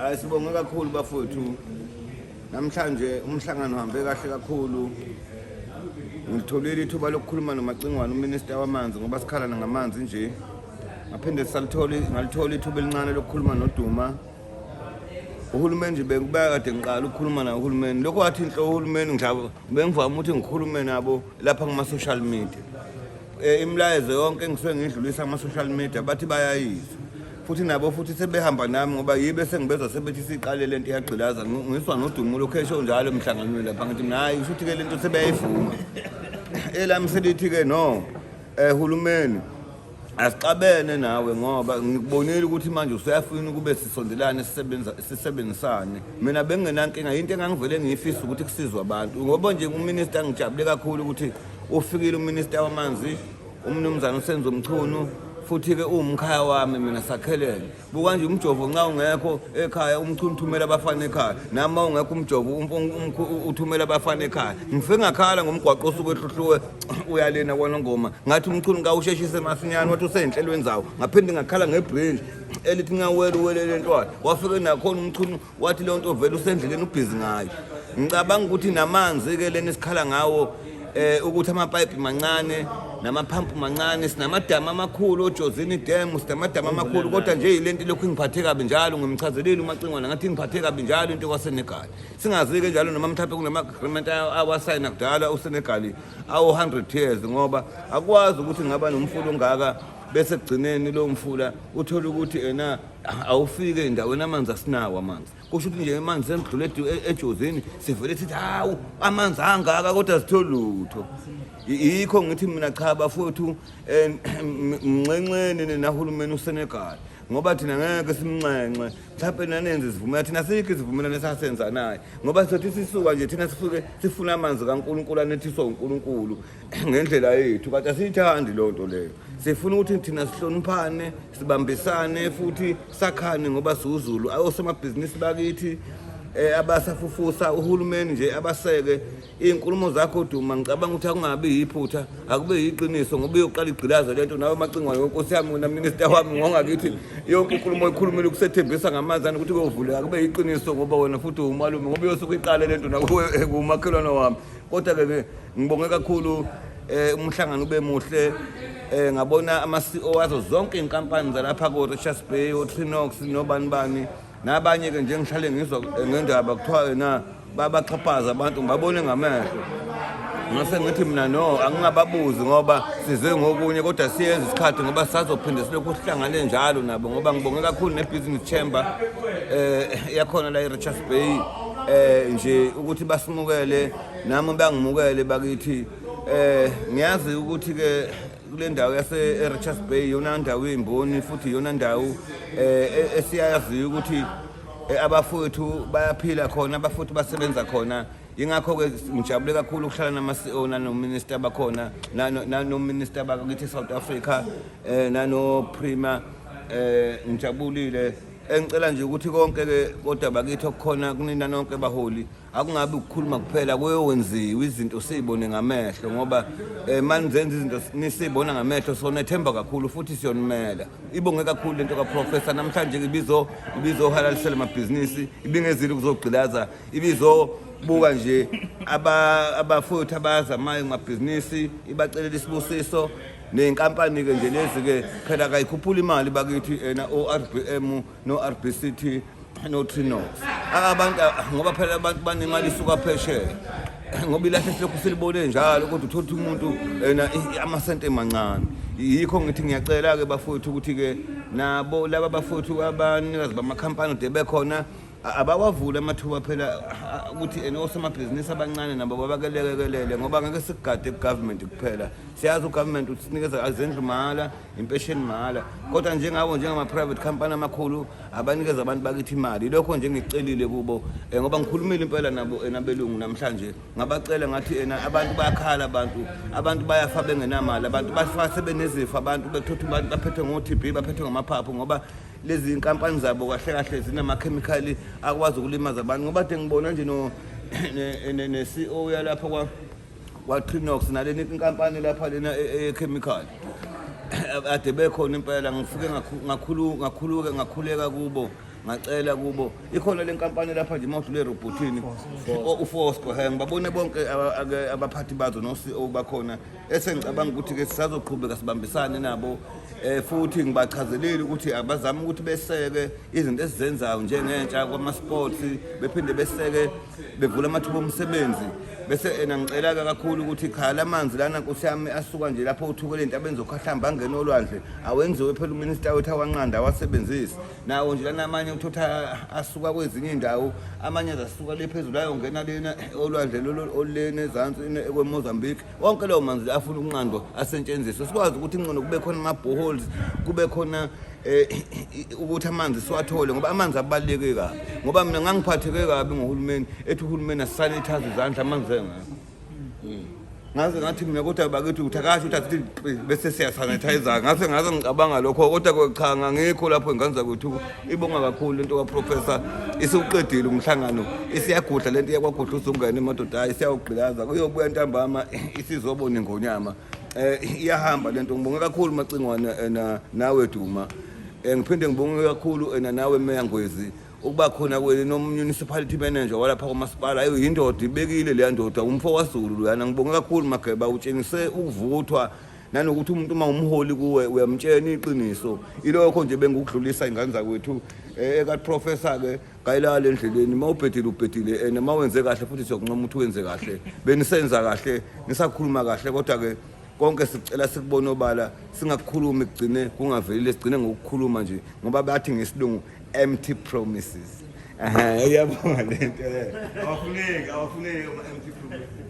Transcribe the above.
Hayi, sibonge kakhulu bafowethu. Namhlanje umhlangano uhambe kahle kakhulu. Ngilitholile ithuba lokukhuluma noMacingwane, uminister wamanzi, ngoba sikhalana ngamanzi nje. Ngaphinde salithola ngalithola ithuba elincane lokukhuluma noDuma. Uhulumeni nje bengibeka kade ngiqala ukukhuluma naye uhulumeni. Lokho wathi inhloko uhulumeni ngihlaba bengivama ukuthi ngikhulume nabo lapha kuma social media. Imilayezo yonke engisuke ngiyidlulisa kuma-social media bathi bayayizwa, futhi nabo futhi sebehamba nami, ngoba yibe sengibezwa sebethi siqale lento iyagqilaza. Ngiswa nodumo lokhu esho njalo emhlanganweni lapha, ngithi mina hhayi, kusho ukuthi-ke lento sebeyayivuma. Elami selithi-ke no, hulumeni, asixabene nawe ngoba ngikubonile ukuthi manje usuyafuna ukube sisondelane, sisebenza, sisebenzisane. Mina bengingenankinga, into engangivele ngiyifisa ukuthi kusizwe abantu, ngoba nje uminister, ngijabule kakhulu ukuthi ufikile uminister wamanzi, umnumzane uSenzo Mchunu, futhi-ke uwumkhaya wami mina, sakhelene. Buka nje umjovo, nxa ungekho ekhaya uMchunu uthumela abafana ekhaya, nami uma ungekho umjovo uthumela abafana ekhaya. Ngifike ngakhala ngomgwaqo osuke ehluhluwe uyalena kwaNongoma, ngathi uMchunu kawusheshise masinyane, wathi usey'nhlelweni zawo. Ngaphinde ngakhala ngebridge elithi ngawela uwelele ntwana, wafike nakhona uMchunu, wathi leyo nto vele usendleleni, ubhizi ngayo. Ngicabanga ukuthi namanzi-ke lena esikhala ngawo, ukuthi amapayipi mancane namaphampu mancane. Sinamadamu amakhulu, oJozini Dam, sinamadamu amakhulu, kodwa nje yile nto lokhu ingiphathe kabi njalo. Ngimchazelile uMacingwane, ngathi ngiphathe kabi njalo into kwaSenegal, singazi-ke njalo noma mhlawumbe kunama-agreement awasayina kudala uSenegal awu-100 years, ngoba akwazi ukuthi ngaba nomfula ongaka bese kugcineni lowo mfula uthole ukuthi ena awufike endaweni amanzi. Asinawo amanzi. Kusho ukuthi nje amanzi sendlule eJozini, sivele sithi hawu, amanzi angaka, kodwa sithole lutho. Yikho ngithi mina cha bafowethu, mnxenxeni nahulumeni uSenegal, ngoba thina ngeke simnxenxe. Mhlawumbe nanenze isivumelwano, thina sikho isivumelwano esasenza naye, ngoba sizothi sisuka nje thina sifike sifuna amanzi kaNkulunkulu anethiswa uNkulunkulu ngendlela yethu, kanti asiyithandi leyo nto leyo. Sifuna ukuthi thina sihloniphane, sibambisane futhi sakhane, ngoba siwuZulu. Osomabhizinisi bakithi abasafufusa, uhulumeni nje abaseke. Iy'nkulumo zakho Duma, ngicabanga ukuthi akungabi yiphutha, akube yiqiniso, ngoba iyoqala igqilaze lento nawe Macingwane wenkosi yami, wena minister wami ngongakithi. Yonke inkulumo oyikhulumile ukusethembisa ngamanzi ukuthi kuyovuleka, akube yiqiniso, ngoba wena futhi umalume, ngoba iyosuke iqale lento nakuwe kumakhelwane wami. Kodwa-ke ngibonge kakhulu, umhlangano ube muhle. Ngabona ama-CEO wazo zonke iy'nkampani zalapha ko-Richards Bay, o-Trinox nobani bani nabanye-ke nje ngihlale ngizwa ngendaba kuthiwa na babaxhaphaza abantu, ngibabone ngamehlo. Ngase ngithi mina no, angingababuzi ngoba size ngokunye, kodwa siyenza isikhathi ngoba sisazophinde silokhu sihlangane njalo nabo, ngoba ngibonge kakhulu ne-business chamber yakhona la e-Richards Bay, nje ukuthi basimukele, nami bangimukele bakithi. Ngiyazi ukuthi ke kule ndawo yase Richards Bay iyona ndawo yezimboni, futhi iyona ndawo esiyaziyo ukuthi abafowethu bayaphila khona, abafowethu basebenza khona. Yingakho-ke ngijabule kakhulu ukuhlala nama-CEO nanominister bakhona, nanominister bakithi e-South Africa, nano-Premier. Ngijabulile. Engicela nje ukuthi konke-ke kodwa bakithi okukhona kunina nonke baholi, akungabi ukukhuluma kuphela, kuyowenziwa izinto siyibone ngamehlo, ngoba manizenza izinto nisiyibona ngamehlo, sonethemba kakhulu futhi siyonimela. Ibonge kakhulu lento kaprofessor namhlanje, ibizohalalisela amabhizinisi, ibingezile ukuzogqilaza, ibizobuka nje abafowethu abazamayo kumabhizinisi, ibacelela isibusiso ney'nkampani-ke nje lezi-ke phela kayikhuphula imali bakithi ena o-RBM no-RBCT no-Trinox abantu, ngoba phela abantu banemali isuka phesheya, ngoba ilahle silokhu silibone njalo, kodwa uthola ukuthi umuntu ena amasente mancane. Yikho ngithi ngiyacela-ke bafowethu ukuthi-ke nabo laba bafowethu abanikazi bamakhampani de bekhona abawavule amathuba phela ukuthi ena osomabhizinisi abancane nabo babakelekelele, ngoba ngeke sikugade ku-government kuphela. Siyazi ugovernment usinikeza izindlu mahhala, impesheni mahhala, kodwa njengabo njengama-private company amakhulu abanikeza abantu bakithi imali. Lokho nje ngicelile kubo, ngoba ngikhulumile impela nabo nabelungu namhlanje, ngabacela ngathi ena abantu bayakhala, abantu bayafa bengenamali, abantu bafa sebenezifo, abantu bethotha abantu baphethwe ngo-TB, baphethwe ngamaphaphu, ngoba lezi nkampani zabo kahle kahle zinamakhemikhali akwazi ukulimaza abantu. Ngoba de ngibona nje no ne-CEO yalapha kwa-Trinox nalena inkampani lapha lena eye-chemical ade bekhona impela, ngifike ngakhuluka ngakhuleka kubo. Ngacela kubo, ikhona le nkampani lapha nje mawudlule erobhothini, uFosco, he, ngibabone bonke abaphathi bazo no-CEO bakhona, esengicabanga ukuthi-ke sisazoqhubeka sibambisane nabo. Futhi ngibachazelile ukuthi abazame ukuthi beseke izinto esizenzayo njengentsha kwama-sports, bephinde beseke bevula amathuba omsebenzi. Bese ena ngicela-ke kakhulu ukuthi cha, la manzi lana, nkosi yami, asuka nje lapho uthukele entabeni zokhahlamba angene olwandle, awenziwe phela uminista wethu awanqanda awasebenzisi nawo nje lana. Amanye uthotha asuka kwezinye iy'ndawo, amanye azasuka le phezulu ayongena lena olwandle lolu olulena ezansi kweMozambique. Wonke lawo manzi afuna ukunqandwa, asetshenziswe, sikwazi ukuthi ngcono kube khona ama-boreholes, kube khona ukuthi amanzi siwathole, ngoba amanzi abaluleke kabi. Ngoba mina ngangiphatheke kabi ngohulumeni ethi uhulumeni asisanithaze izandla amanzi engekho. Ngaze ngathi mina, kodwa bakithi, ukuthi akasho ukuthi asithi qi, bese siyasanithayiza. Ngase ngicabanga lokho, kodwa cha, ngangikho lapho. Ingane zakwethu ibonga kakhulu lento kaprofessor. Isiwuqedile umhlangano, isiyagudla lento, iyakwagudla uzungena emadoda, hayi, isiyawugqilaza, kuyobuya ntambama isizobona ingonyama. Iyahamba lento. Ngibonge kakhulu Macingwane na nawe Duma. Ngiphinde ngibonge kakhulu ena nawe Meya Ngwezi ukuba khona kwenu no-municipality manager walapha kwamasipala. Ayo, yindoda ibekile leya ndoda, umfo waZulu loyana. Ngibonge kakhulu Mageba, utshengise ukuvuthwa nanokuthi umuntu uma umholi kuwe uyamtshena iqiniso. Ilokho nje bengukudlulisa, ingane zakwethu. Eka-professor-ke kayilala endleleni, uma ubhedile ubhedile, and uma wenze kahle futhi siyokuncoma ukuthi wenze kahle. Benisenza kahle, nisakhuluma kahle, kodwa-ke konke sicela sikubone obala, singakukhulumi kugcine kungavelile, sigcine ngokukhuluma nje, ngoba bathi ngesilungu empty promises. Iyabonga lento, awafuneki, awafuneki ama-empty promises.